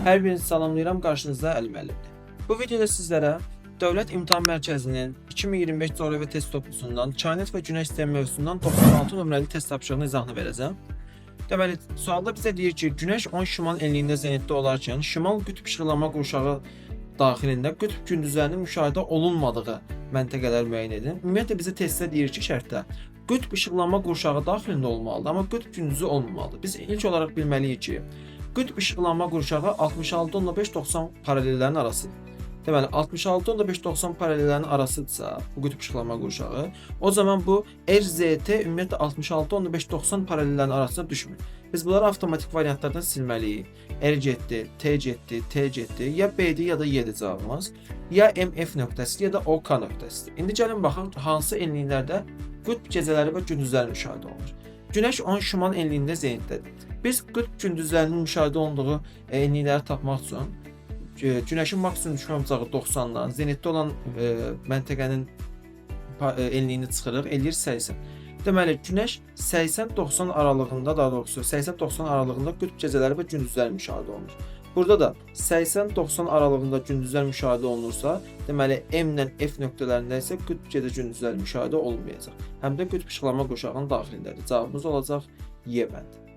Hər birinizi salamlayıram, qarşınızda Əli müəllimdir. Bu videoda sizlərə Dövlət İmtahan Mərkəzinin 2025 coğrafiya test toplusundan Kainat və Günəş sistemi mövzusundan 96 nömrəli test tapşırığının izahını verəcəm. Deməli, sualda bizə deyir ki, Günəş 10 şimal enliyində zenitdə olarkən şimal qütb işıqlanma qurşağı daxilində qütb gündüzlərinin müşahidə olunmadığı məntəqələr müəyyən edin. Ümumiyyətlə bizə testdə deyir ki, şərtdə qütb işıqlanma qurşağı daxilində olmalıdır, amma qütb gündüzü olmamalıdır. Biz ilk olaraq bilməliyik ki, qütb işıqlanma qurşağı 66.5-90 paralellərin arasıdır. Deməli 66.5-90 paralellərin arasıdırsa bu qütb işıqlanma qurşağı, o zaman bu RZT ümumiyyətlə 66.5-90 paralellərin arasına düşmür. Biz bunları avtomatik variantlardan silməliyik. R getdi, T getdi, T getdi. Ya B-dir ya da Y-dir cavabımız. Ya MF nöqtəsidir ya da OK nöqtəsidir. İndi gəlin baxaq hansı enliklərdə qütb gecələri və gündüzləri müşahidə olunur. Günəş 10 şimal enliyində zenitdədir. Biz qütb gündüzlərinin müşahidə olunduğu enlikləri tapmaq üçün günəşin maksimum düşmə bucağı 90-dan, zenitdə olan məntəqənin enliyini çıxırıq, eləyir 80. Deməli, günəş 80-90 aralığında, daha doğrusu 80-90 aralığında qütb gecələri və gündüzləri müşahidə olunur. Burada da 80-90 aralığında gündüzlər müşahidə olunursa, deməli M ilə F nöqtələrində isə qütb gecə gündüzləri müşahidə olunmayacaq. Həm də qütb işıqlanma qurşağının daxilindədir. Cavabımız olacaq Y bəndi.